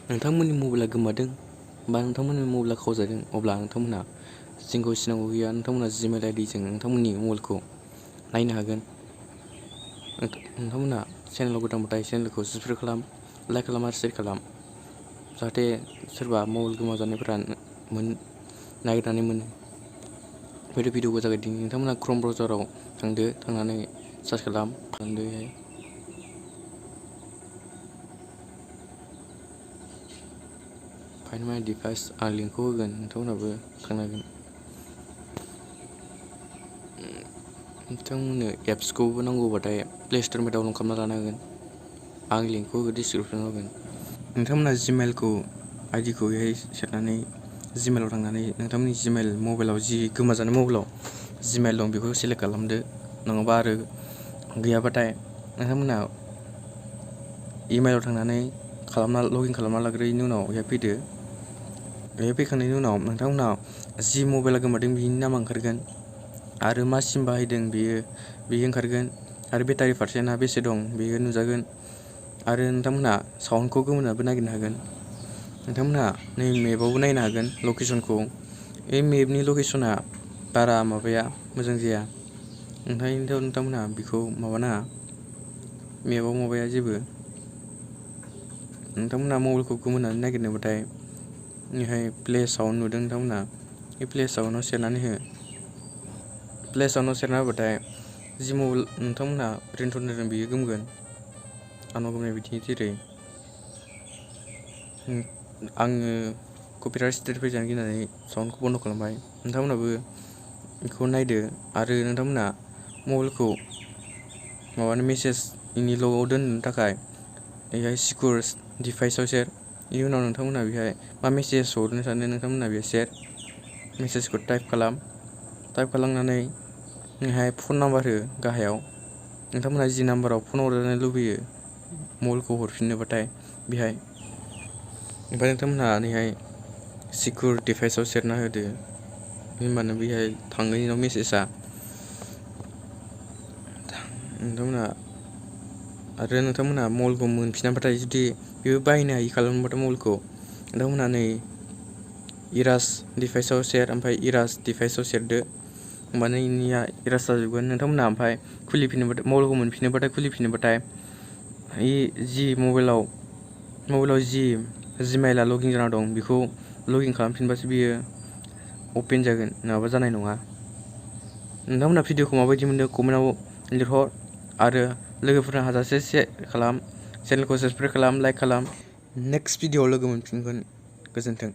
नोंथांमोननि मबाइला गोमादों बा नोंथांमोननि मबाइला खावजादों, अब्ला नोंथांमोनहा जोंखौ सिनांगौ गैया। नोंथांमोनहा Gmail आइडिजों नोंथांमोननि मबाइलखौ नायनो हागोन। नोंथांमोनहा चेनेलाव गोदानबाथाय चेनेलखौ साबस्क्राइब खालाम, लाइक खालाम आरो शेयार खालाम, जाहाथे सोरबा मबाइल गोमाजानायफोरा नागिरनानै मोनो। भिडिअखौ जागायदिनि। नोंथांमोनहा क्रोम ब्राउजाराव थांदो, थांनानै सार्च खालामदो। फाइन्ड माय डिभाइस, आं लिंकखौ होगोन, नोंथांमोनहाबो थांनो हागोन। नोंथांमोननो एप्सखौबो नांगौबाथाय प्ले स्ट'रनिफ्राय डाउनलड खालामना लानो हागोन। आं लिंकखौ डिसक्रिपसनाव होगोन। नोंथांमोनहा Gmailखौ आइडिखौ सेरनानै Gmailआव थांनानै नोंथांमोननि Gmail मबाइलाव जि गोमाजानाय मबाइलाव Gmail दं बेखौ सेलेक्ट खालामदो। नङाबा आरो गैयाबाथाय नोंथांमोनहा इमेलाव थांनानै लगइन खालामना लाग्रोयैनि उनाव बेहाय फैदो। बेहाय फैखांनायनि उनाव नोंथांमोनहा जि मबाइला गोमादों बिनि नामा ओंखारगोन आरो मा सिम बाहायदों बेयो ओंखारगोन आरो बेटारि पारसेन्टआ बेसे दं बेयो नुजागोन आरो नोंथांमोनहा साउन्डखौ गोमोनाबो नागिरनो हागोन। नोंथांमोनहा नै मेपआवबो नायनो हागोन लकेसनखौ। बे मेपनि लकेसना बारा मोजां जाया, ओंखायनोथ' नोंथांमोनहा बेखौ माबानाङा। मेपआव माबाया जेबो। नोंथांमोनहा मबाइलखौ गोमोनानै नागिरनोबाथाय बेहाय प्ले साउन्ड नुदों, नोंथांमोनहा बे प्ले साउन्डआव सेरनानै हो। प्ले साउन्डआव सेरना होबाथाय जि मबाइल नोंथांमोनहा रिंटन होदों बेयो गोमगोन। आंनाव गोमनाय बायदि जेरै आङो कपिराइट स्ट्राइक फैजानो गिनानै साउन्डखौ बन्द' खालामबाय। नोंथांमोनहाबो बेखौ नायदो आरो नोंथांमोनहा मबाइलखौ मेसेजनिल' दोननो थाखाय बेहाय सिकिउर डिभाइसआव सेर। बेनि उनाव नोंथांमोनहा बेहाय मा मेसेज हरनो सानो नोंथांमोनहा बेहाय सेर। मेसेजखौ टाइप खालामनानै बेहाय फन नाम्बार हो गाहायाव। नोंथांमोनहा जि नाम्बाराव फन हरजानो लुबैयो मबाइलखौ हरफिननोबाथाय बेहाय, ओमफ्राय नोंथांमोनहा नैहाय सिकिउर डिभाइसआव सेरना होदो। होमबानो बेहाय थांगोन नोंनाव मेसेजआ। नोंथांमोनहा मबाइलखौ मोनफिनाबाथाय जुदि बेबो बाहायनो हायि खालामोबाथाय मबाइलखौ, नोंथांमोनहा नै इरास डिभाइसआव सेर, ओमफ्राय इरास डिभाइसआव सेरदो। होमबानो नोंनिया इरास जाजोबगोन। नोंथांमोनहा ओमफ्राय मबाइलखौ मोनफिनोबाथाय खुलिफिनोबाथाय जि मबाइलाव जि Gmailआ लगइन जाना दं बेखौ लगइन खालामफिनबासो बियो अपेन जागोन, नङाबा जानाय नङा। नोंथांमोनहा भिडिअखौ माबायदि मोनदों कमेन्टआव लिरहर आरो लोगोफोरनो हाजासे शेयार खालाम, चेनेलखौ साबस्क्राइब खालाम, लाइक खालाम। नेक्स्ट भिडिअआव लोगो मोनफिनगोन। गोजोन्थों।